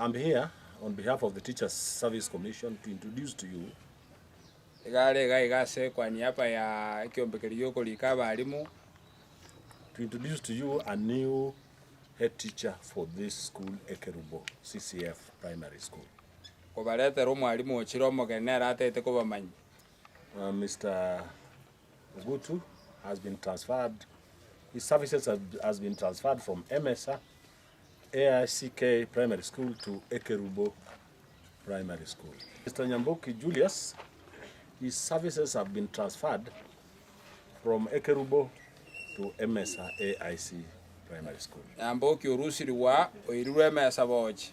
I'm here on behalf of the Teachers Service Commission to introduce to you Iga are iga iga ase kwa niaba ya ekiombe keria giokorika abalimu. To introduce to you a new head teacher for this school, Ekerubo CCF Primary School. Kobaretera omwalimu ochire omogeni nere atete kobamanya. Mr. Ogutu has been transferred, his services has been transferred from Emesa AICK Primary School to Ekerubo Primary School. Mr. Nyamboki Julius, his services have been transferred from Ekerubo to Emesa AIC Primary School. Nyamboki orusirigwa oirirwe Emesa bochi.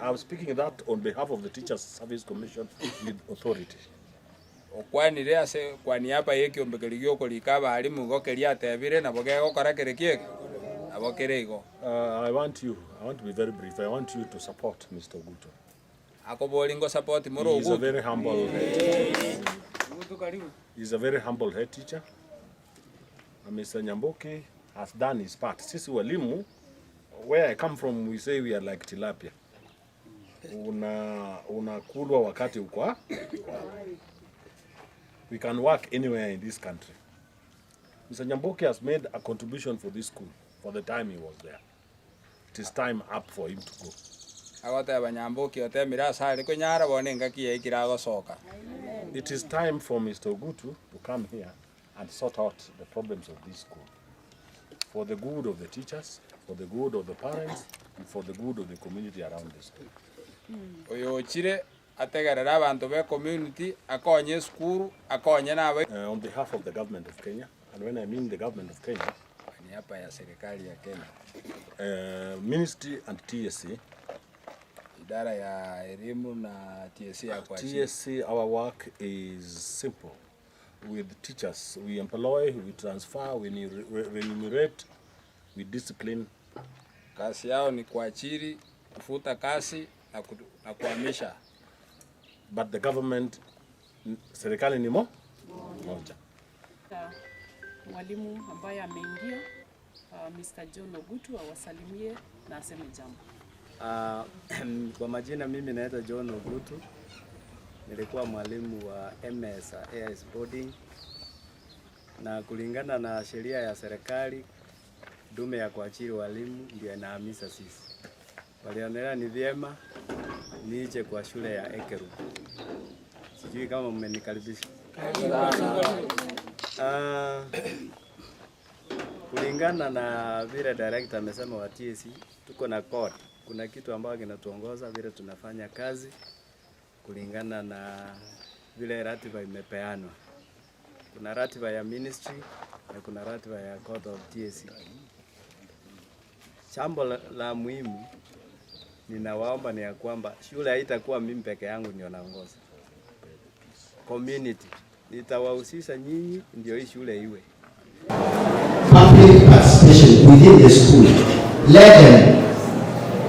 I'm speaking that on behalf of the Teachers Service Commission with authority. Okwanire ase kwa niaba ya ekiombe keria giokorika abalimu igo keria atebire nabo gegokora kere kieke nabo kere igo. I want to be very brief. I want you to support Mr. Ogutu. Akobori ngo support more He is a Ogutu. Very humble head teacher. He's a very humble head teacher. And Mr. Nyamboki has done his part. Sisi walimu, where I come from, we say we are like tilapia. Unakulwa wakati uko. We can work anywhere in this country. Mr. Nyamboki has made a contribution for this school for the time he was there. It is time up for him to go. Agoteba Nyamboki otemire ase are konyara bono engaki yaikire agosoka. It is time for Mr. Ogutu to come here and sort out the problems of this school for the good of the teachers, for the good of the parents, and for the good of the community around the school. Oyo ochire ategerere abanto be community akonye esukuru akonye na aba. On behalf of the government of Kenya, and when I mean the government of Kenya, Niaba ya serikali ya Kenya, Ministry and TSC, idara ya elimu na TSC ya kuachia. TSC, our work is simple. With teachers, we employ, we transfer, we remunerate, we discipline. Kazi yao ni kuajiri, kufuta kazi na kuhamisha. But the government, serikali ni moja. Mwalimu ambaye ameingia, Mr. John Ogutu awasalimie na aseme jambo. Kwa majina mimi naitwa John Ogutu. Nilikuwa mwalimu wa MS AIC Boarding, na kulingana na sheria ya serikali, tume ya kuajiri walimu ndio inahamisha sisi. Walionelea ni vyema nije kwa shule ya Ekerubo. Sijui kama mmenikaribisha. Kulingana na vile director amesema wa TSC, tuko na code. Kuna kitu ambacho kinatuongoza vile tunafanya kazi kulingana na vile ratiba imepeanwa. Kuna ratiba ya ministry na kuna ratiba ya Code of TSC. Jambo la muhimu ninawaomba ni ya kwamba shule haitakuwa mimi peke yangu ndio naongoza. Community nitawahusisha nyinyi ndio hii shule iwe Public participation within the school. Let them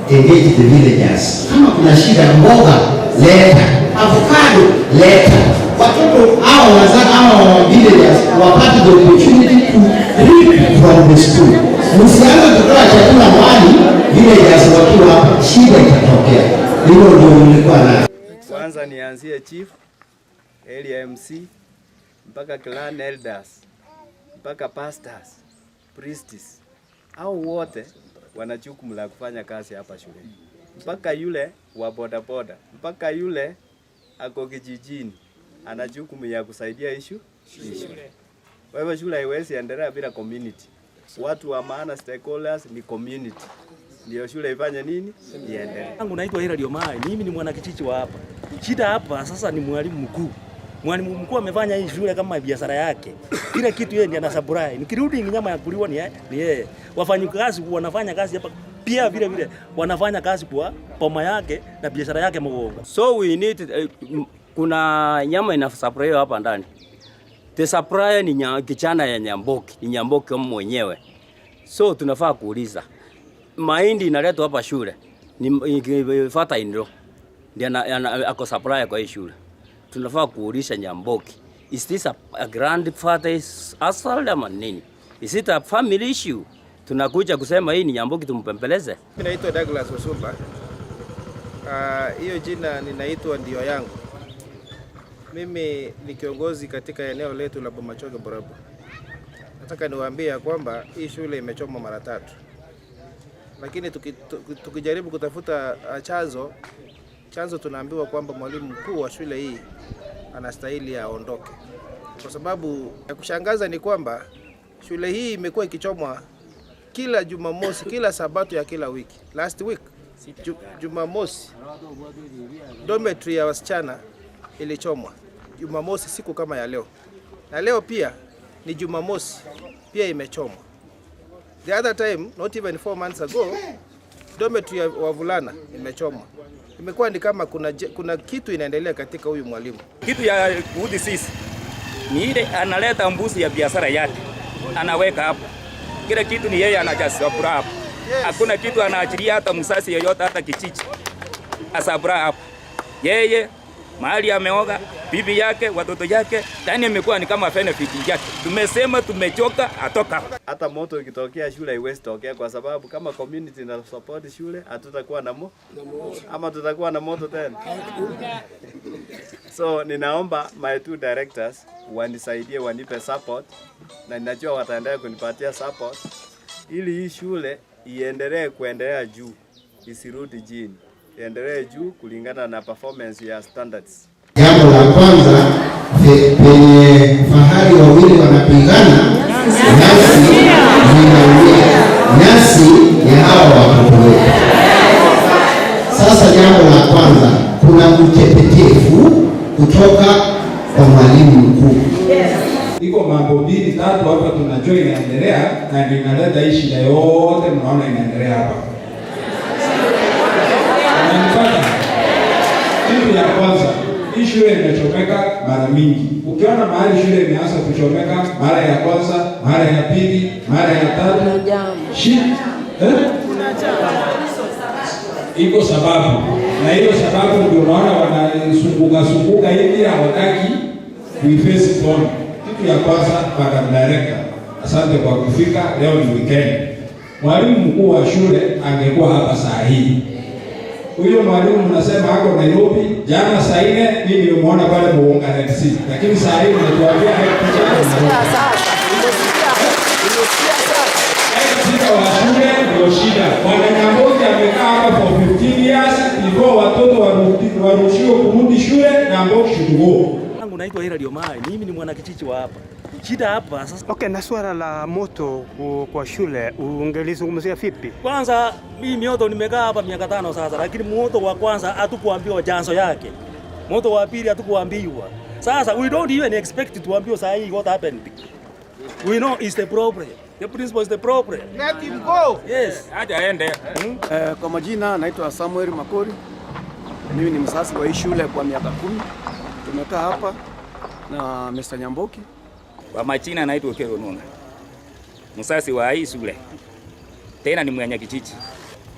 engage the villagers. Kama kuna shida, mboga leta, avocado leta. Watoto hao hao villagers wapate the opportunity to reap from the school. Msianze kutoa chakula mbali, villagers wakiwa hapa, shida itatokea. Hilo ndio nilikuwa na Kwanza nianzie chief, area MC, mpaka clan elders, mpaka pastors, priests. Hao wote wana jukumu la kufanya kazi hapa shuleni, mpaka yule wa bodaboda, mpaka yule ako kijijini ana jukumu ya kusaidia shule. Kwa hivyo shule haiwezi endelea bila community. Watu wa maana, stakeholders ni community, ndio shule ifanye nini, iendelee. Yangu naitwa Hilary Omai, mimi ni mwanakijiji wa hapa. Shida hapa sasa ni mwalimu mkuu. Mwalimu mkuu amefanya hii shule kama biashara yake. Kila kitu yeye ndiye anasupply. Nikirudi nyama ya kuliwa ni yeye. Wafanyikazi wanafanya kazi hapa pia vile vile wanafanya kazi kwa boma yake na biashara yake Mgongo. So we need kuna nyama ina supply hapa ndani. The supplier ni kijana ya Nyamboki, ni Nyamboki mwenyewe. So tunafaa kuuliza. Mahindi inaletwa hapa shule ni father in law ndiye ako supplier kwa hii shule. Tunafaa kuuliza Nyamboki, is this a grandfather's assault ama nini? Is it a family issue? Tunakuja kusema hii ni Nyamboki tumpembeleze. Mimi naitwa Douglas Wasumba. Hiyo jina ninaitwa ndio yangu. Mimi ni kiongozi katika eneo letu la Bomachoge Borabu. Nataka niwaambie ya kwamba hii shule imechomwa mara tatu, lakini tukijaribu kutafuta chanzo tunaambiwa kwamba mwalimu mkuu wa shule hii anastahili aondoke, kwa sababu ya kushangaza ni kwamba shule hii imekuwa ikichomwa kila Jumamosi, kila Sabato ya kila wiki. Last week Jumamosi, dormitory ya wasichana ilichomwa Jumamosi, siku kama ya leo, na leo pia ni Jumamosi, pia imechomwa. The other time, not even 4 months ago, dormitory ya wavulana imechomwa. Imekuwa ni kama kuna kitu inaendelea katika huyu mwalimu. Kitu ya kuudhi sisi ni ile analeta mbuzi ya biashara yake anaweka hapo, kila kitu ni yeye anajasabura hapo. Hakuna kitu anaachilia hata msasi yeyote hata kijiji asabura hapo. Yeye mahali ameoga bibi yake watoto yake, yani imekuwa ni kama benefit yake. Tumesema tumechoka, atoka. Hata moto ikitokea shule haiwezi tokea, kwa sababu kama community ina support shule, hatutakuwa na mo ama tutakuwa na moto tena. So ninaomba my two directors wanisaidie, wanipe support, na ninajua wataendelea kunipatia support ili hii shule iendelee kuendelea juu, isirudi chini, iendelee juu kulingana na performance ya standards. Jambo la kwanza, penye fahari wawili wanapigana, nyasi zinaumia. Nyasi ni hawa watoto wetu. Sasa jambo la kwanza, kuna utepetevu kutoka kwa mwalimu mkuu. Iko mambo mbili tatu hapa tunajua inaendelea na ndio inaleta hii shida yote mnaona inaendelea hapa. Unanipata? Kitu ya kwanza, hii shule imechomeka mara mingi. Ukiona mahali shule imeanza kuchomeka mara ya kwanza, mara ya pili, mara ya tatu, eh? Iko sababu, na hiyo sababu ndio unaona wanazunguka zunguka hivi, hawataki kuiface on. Kitu ya kwanza, Madam Director, asante kwa kufika leo. Ni weekend. Mwalimu mkuu wa shule angekuwa hapa saa hii. Huyo mwalimu mnasema ako Nairobi, jana saa 4 mimi nimemuona pale Muungano FC, lakini saa hii mnatuambia head teacher ako Nairobi. Head teacher wa shule ndio shida. Bwana Nyamboki amekaa hapa for 15 years before watoto warushiwe kurudi shule. Nyamboki should go. Yangu naitwa Hilary Omai, mimi ni mwanakijiji wa hapa. Shida hapa sasa. Okay, na suala la moto kwa shule ungelizungumzia vipi? Kwanza mimi mioto nimekaa hapa miaka 5 sasa, lakini moto wa kwanza hatukuambiwa chanzo yake. Moto wa pili hatukuambiwa. Sasa we don't even expect tuambiwe saa hii what happened. We know it's the problem. The principal is the problem. Let him go. Yes. Acha aende. Kwa majina naitwa Samuel Makori. Mimi ni msasi wa hii shule kwa miaka 10. Tumekaa hapa na Mr. Nyamboki. Kwa majina naitwa Okero Nunga, msasi wa hii shule, tena ni mwenye kijiji.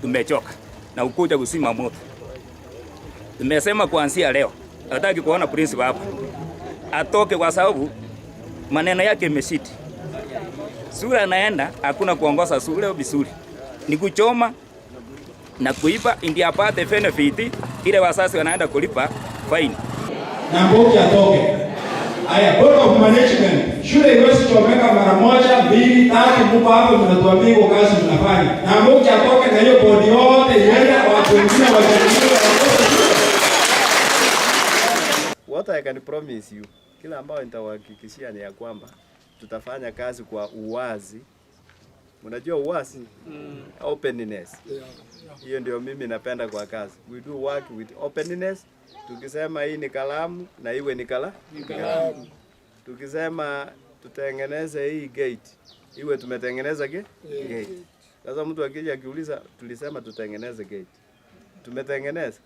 Tumechoka na ukuja kuzima moto. Tumesema kuanzia leo hataki kuona principal hapa, atoke kwa sababu maneno yake imeshiti. Shule anaenda hakuna kuongoza shule vizuri, ni kuchoma na kuiba ndio apate benefit ile wazazi wanaenda kulipa fine. Nyamboki atoke. Haya, board of management, shule iwezi chomeka mara moja, mbili, tatu, mko hapo mnatuambia iko kazi mnafanya. Nyamboki atoke na hiyo bodi yote iende, watu wengine wachaguliwe waongoze shule. What I can promise you, kila ambayo nitawahakikishia ni ya kwamba tutafanya kazi kwa uwazi. Unajua uwazi? Openness. Hiyo ndio mimi napenda kwa kazi. We do work with openness. Tukisema hii ni kalamu na iwe ni kalamu. Tukisema tutengeneze hii gate, iwe tumetengeneza gate. Sasa mtu akija akiuliza tulisema tutengeneze gate. Tumetengeneza?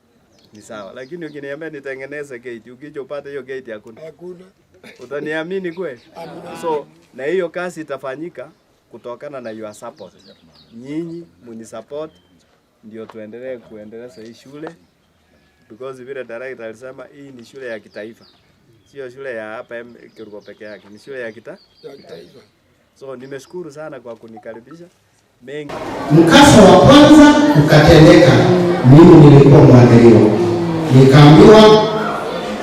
Ni sawa, lakini ukiniambia nitengeneze gate, ukija upate hiyo gate hakuna. Hakuna. Utaniamini kweli? So na hiyo kazi itafanyika kutokana na your support. Nyinyi muni support ndio tuendelee kuendeleza hii shule because vile director alisema hii ni shule ya kitaifa, sio shule ya hapa Kerubo peke yake, ni shule ya Ya kitaifa. So nimeshukuru sana kwa kunikaribisha mengi. Mkasa wa kwanza ukatendeka. Mimi nilikuwa mwathiriwa, nikaambiwa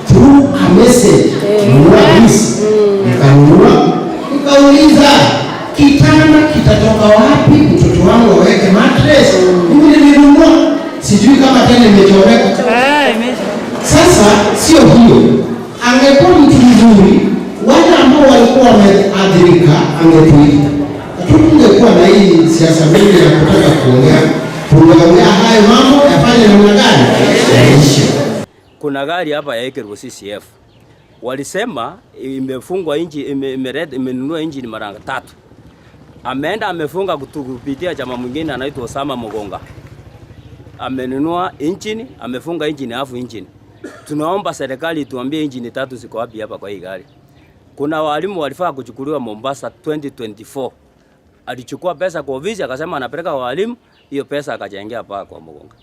through a message, nunua this, nikanunua, nikauliza kitanda kitatoka wapi? Mtoto wangu aweke mattress. Mimi nilinunua, sijui kama tena imechomeka. Sasa sio hiyo, angekuwa mtu mzuri, wale ambao walikuwa wameathirika angetuita, hatungekuwa na hii siasa mingi ya kutaka kuongea. Tungeongea hayo mambo yafanye namna gani yaishe. Kuna gari hapa ya Ekerubo CCF walisema imefungwa inji imenunua injini mara tatu. Ameenda amefunga kupitia chama mwingine anaitwa Osama Mugonga, amenunua injini, amefunga injini alafu injini. Tunaomba serikali ituambie injini tatu ziko wapi hapa kwa hii gari. Kuna walimu walifaa kuchukuliwa Mombasa 2024. Alichukua pesa kwa ofisi akasema anapeleka walimu, hiyo pesa akajengea paa kwa Mugonga.